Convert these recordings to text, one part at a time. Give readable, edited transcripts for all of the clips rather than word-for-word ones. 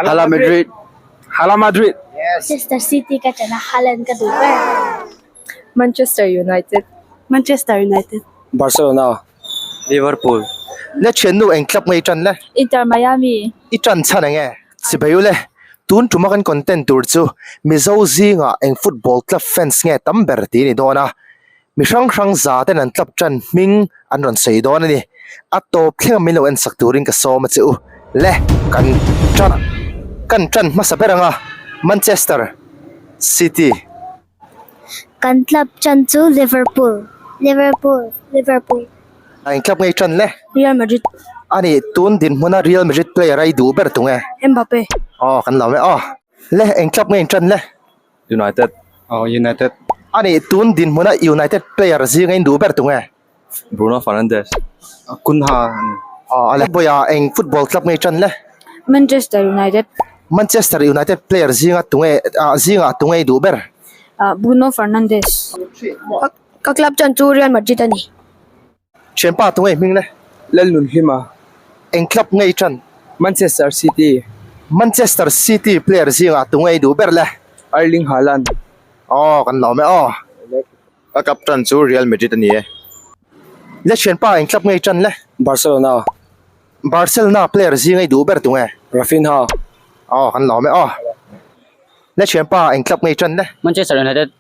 Hala Madrid. Hala Madrid. Manchester City ka ṭan a, Haaland ka duh ber. Manchester United. Manchester United. Barcelona. Liverpool. Le thiannu eng club nge i ṭan le? Inter Miami. I ṭan chhan eng e? Chibai u le, tun ṭuma kan content tur chu Mizo zingah eng football club fans nge tam ber tih a ni dawn a. Mi hrang hrang za ten an club ṭan hming an rawn sawi dawn a ni. A tawp thleng a min lo en sak turin ka sawm a che u. Le, kan ṭan kan ṭan hmasa ber ang a, Manchester City. Kan club ṭan chu Liverpool, Liverpool, Liverpool. A eng club nge i ṭan le? Real Madrid. A nih, tun dinhmuna Real Madrid player a i duh ber tunge? Mbappe. Aw, kan lo e aw. Le, eng club nge in ṭan le? United. Aw United. A nih tun dinhmuna United player zinga in duh ber tunge? Bruno Fernandes. Cunha a ni. Aw a le. Boya eng football club nge i tan le? Manchester United. Manchester United player zinga tunge ah zingah tunge i duh ber? Bruno Fernandes. Ka club chan chu Real Madrid a ni. Thianpa tunge i hming le? Lalnunhlima. Eng club nge i tan? Manchester City. Manchester City player zingah tunge i duh ber le? Erling Haaland. Aw kan lawm e aw. Ka club tan chu Real Madrid a ni e. Le thianpa eng club nge i tan le? Barcelona. Barcelona player zinga i duh ber tunge? Raphinha. Aw kan lawm e aw. Le thianpa eng club nge i tan le? Manchester United.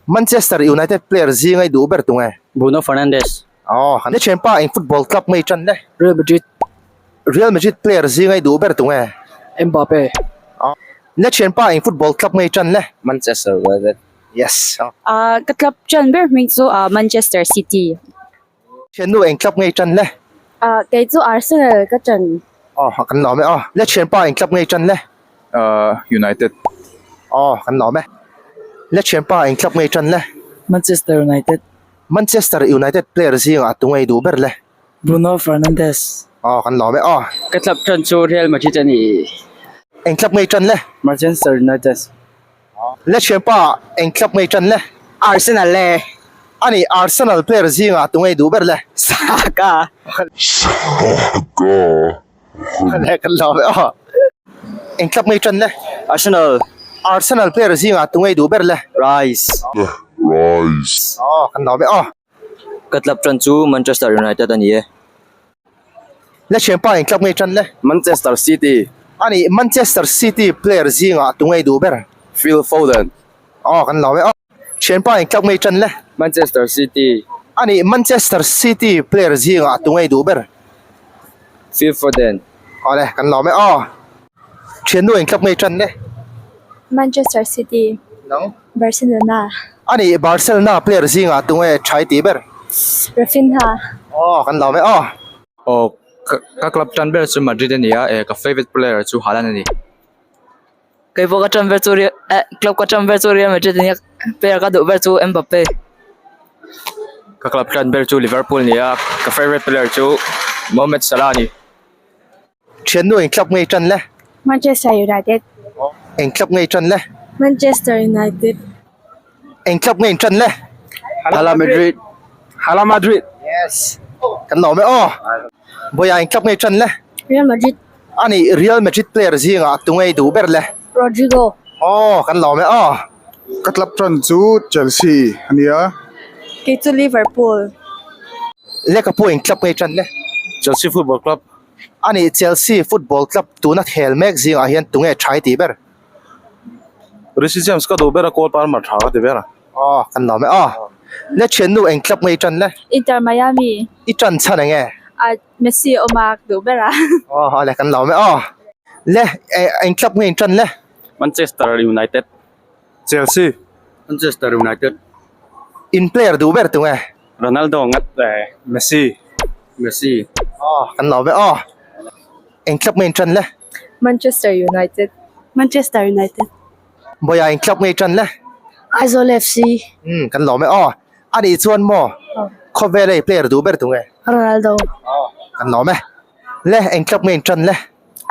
Manchester United player zinga i duh ber tunge? Bruno Fernandes. Aw, han thianpa eng football club nge i tan le? Real Madrid. Real Madrid player zinga i duh ber tunge? Mbappe. Aw, le thianpa eng football club nge i tan le? Manchester United. Yes. Ah, ka club tan ber hming chu ah Manchester City. Thiannu eng club nge i tan le? Ah, kei chu Arsenal ka tan. Aw, kan lawm e aw. Le thianpa eng club nge i tan le? Ah, United. Aw, kan lawm e. Le thianpa eng club nge i tan le? Manchester United. Manchester United player zingah tunge i duh ber le? Bruno Fernandes. Aw, kan lawm e aw. Ka club tan chu Real Madrid a ni. Eng club nge i tan le? Manchester United. Le thianpa eng club nge i tan le? Arsenal le. A nih, Arsenal player zingah tunge i duh ber le? Saka. Saka. Le kan lawm e aw. Eng club nge i tan le? Arsenal. Arsenal player zingah tunge i duh ber le? Rice. Rice. Aw kan lawm e aw. Ka club tan chu Manchester United a ni e. Le thianpa eng club nge i tan le? Manchester City. A nih, Manchester City player zingah tunge i duh ber? Phil Foden. Aw kan lawm e aw. Thianpa eng club nge i tan le? Manchester City. A nih, Manchester City player zingah tunge i duh ber? Phil Foden. Awle, kan lawm e aw. Thiannu eng club nge i tan le? Manchester City. Nang? Barcelona. A nih, Barcelona player zingah tunge tha i tih ber? Raphinha. Aw, kan lawm e aw. Aw, ka club tan ber chu Madrid a ni a, eh ka favourite player chu Haaland a ni. Kei pawh ka tan ber chu Real eh club ka tan ber chu Real Madrid a nia player ka duh ber chu Mbappe. Ka club tan ber chu Liverpool a ni a ka favourite player chu Mohamed Salah a ni. Thiannu eng club nge i tan le? Manchester United. Eng club nge i tan le? Manchester United. Eng club nge in tan le? Hala Madrid. Hala Madrid. Yes. Kan lawm e aw. Boya eng club nge i tan le? Real Madrid. A nih Real Madrid player zingah tunge i duh ber le? Rodrigo. Aw kan lawm e aw. Ka club tan chu Chelsea a nia. Kei chu Liverpool. Le ka pu eng club nge i tan le? Chelsea Football Club. A nih Chelsea Football Club tuna khel mek zingah hian tunge tha i tih ber? Reece James ka duh ber a Cole Palmer tha ka ti ber a. Aw kan lawm e aw. Le thiannu eng club nge i tan le? Inter Miami. I tan chhan eng nge? A Messi awm a ka duh ber a. Aw aw le kan lawm e aw. Le eng club nge in tan le? Manchester United. Chelsea. Manchester United. In player duh ber tunge? Ronaldo ngat e. Messi. Messi. Aw kan lawm e aw. Eng club nge in tan le? Manchester United. Manchester United. Boya eng club nge i tan le? Aizawl FC. Umm kan lawm e aw. A nih chuan maw khawvel a i player duh ber tunge? Ronaldo. Aw kan lawm e. Le eng club nge in tan le?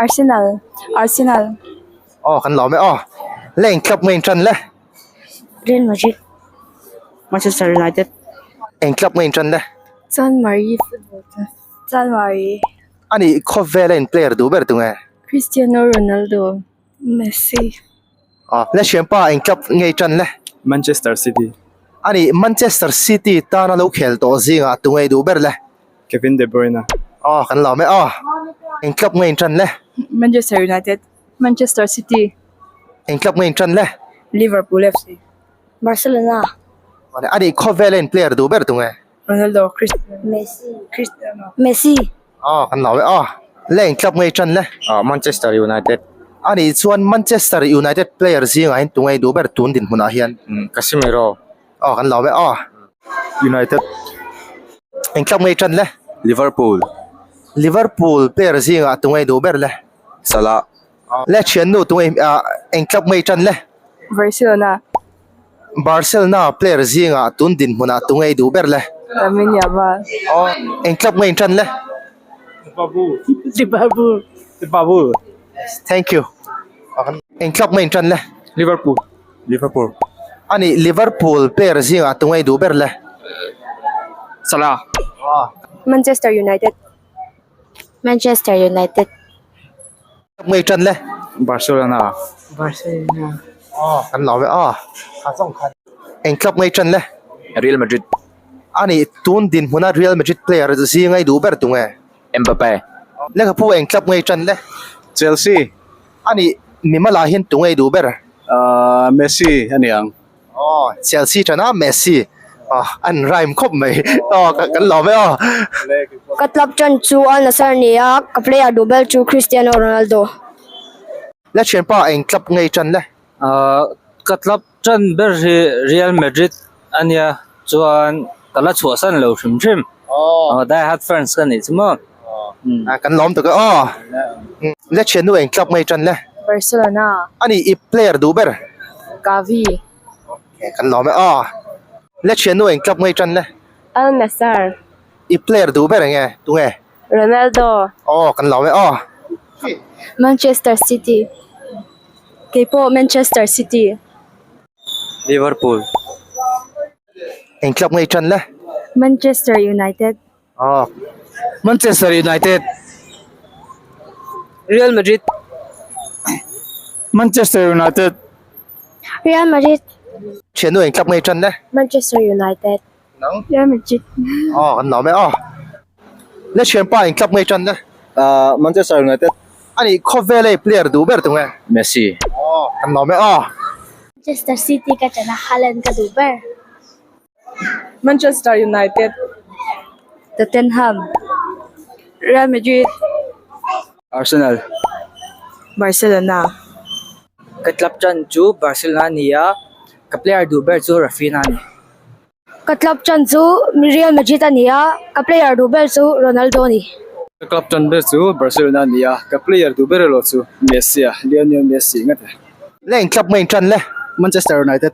Arsenal. Arsenal. Aw kan lawm e aw. Le eng club nge in tan le? Real Madrid. Manchester United. Eng club nge in tan le? Chanmari football club. Chanmari. A nih khawvel a in player duh ber tunge? Cristiano Ronaldo. Messi. Ah, le thianpa eng club nge i tan le? Manchester City. Ani Manchester City tana lo khel tawh zingah tu ngei duh ber le? Kevin De Bruyne. Aw kan lawm e aw. Eng club nge in tan le? Manchester United. Manchester City. Eng club nge in tan le? Liverpool FC. Barcelona. Ani khawvel a in player duh ber tu nge? Ronaldo, Cristiano. Messi. Cristiano. Messi. Aw kan lo e aw. Le eng club ngei tan le? Ah Manchester United. Ani chuan Manchester United player zingah hian tunge duh ber tun dinhmunah hian? Casemiro. Aw kan lo e aw. United. Eng club ngei tan le? Liverpool. Liverpool player zingah tunge duh ber le? Salah. Le thiannu tunge eng club ngei tan le? Barcelona. Barcelona player zingah tun dinhmunah tu ngei duh ber le? Lamine Yamal. Aw, eng club ngei in tan le? Liverpool. Liverpool. Liverpool. Thank you. Eng club ngei in tan le? Liverpool. Liverpool. Ani Liverpool player zingah tu ngei duh ber le? Salah. Manchester United. Manchester United. Ngei tan le? Barcelona. Barcelona. Aw, kan lo ve aw. Eng club ngei tan le? Real Madrid. Ani tun dinhmuna Real Madrid player zinga i duh ber tu nge? Mbappe. Lehkhapu eng club ngei tan le? Chelsea. Ani mimala hian tu ngei duh ber? Ahh Messi a niang. Aw Chelsea tana Messi aw an rhyme khawp mai aw kan lawm e aw. Ka club tan chu Al Nassr a ni a, ka player duh ber chu Cristiano Ronaldo. La thianpa eng club ngei tan le? Ahh ka club tan ber hi Real Madrid a nia chuan ka la chhuahsan lo hrim hrim. Aw die hard fans ka nih chu maw. Kan lawm tuk e aw. Le thiannu eng club ngei tan le? Barcelona. Ani i player duh ber? Gavi. Okay kan lawm e aw. Le thiannu eng club ngei tan le? Al Nassr. I player duh ber enge tunge? Ronaldo. Aw kan lawm e aw. Manchester City. Keipawh Manchester City. Liverpool. Eng club ngei tan le? Manchester United. Aw. Manchester United. Real Madrid. Manchester United. Real Madrid. Thiannu eng club ngei tan le? Manchester United. Nang? Real Madrid. Aw kan lawm e aw. Le thianpa eng club ngei tan le? Ah Manchester United. Ani khawvel hei player duh ber tunge? Messi. Aw kan lawm e aw. Manchester City ka ṭan a, Haaland ka duh ber. Manchester United. Tottenham. Real Madrid. Arsenal. Barcelona. Ka club tan chu Barcelona a ni a, ka player duh ber chu Raphinha a ni. Ka club tan chu Real Madrid a ni a, ka player duh ber chu Ronaldo a ni. Ka club tan ber chu Barcelona a ni a, ka player duh ber erawh chu Messi a, Lionel Messi ngawt e. Le eng club nge in tan le? Manchester United.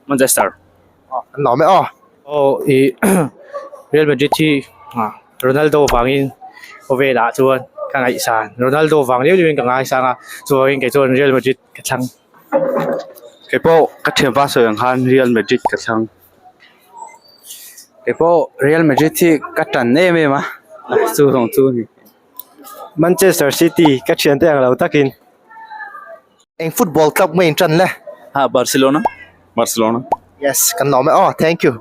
Manchester. An lawm e aw. Aw i Real Madrid hi Ronaldo vangin khawvelah chuan ka ngaihsan Ronaldo vang liau liauin ka ngaisang a chuvangin kei chuan Real Madrid ka thlang. Kei pawh ka thianpa sawi ang khan Real Madrid ka thlang. Kei pawh Real Madrid hi ka tan em em a chu zawng chu a ni. Manchester City ka thiante ang lo takin. Eng football club nge in tan le? Ha Barcelona. Barcelona. Yes, kan lawm e aw. Thank you.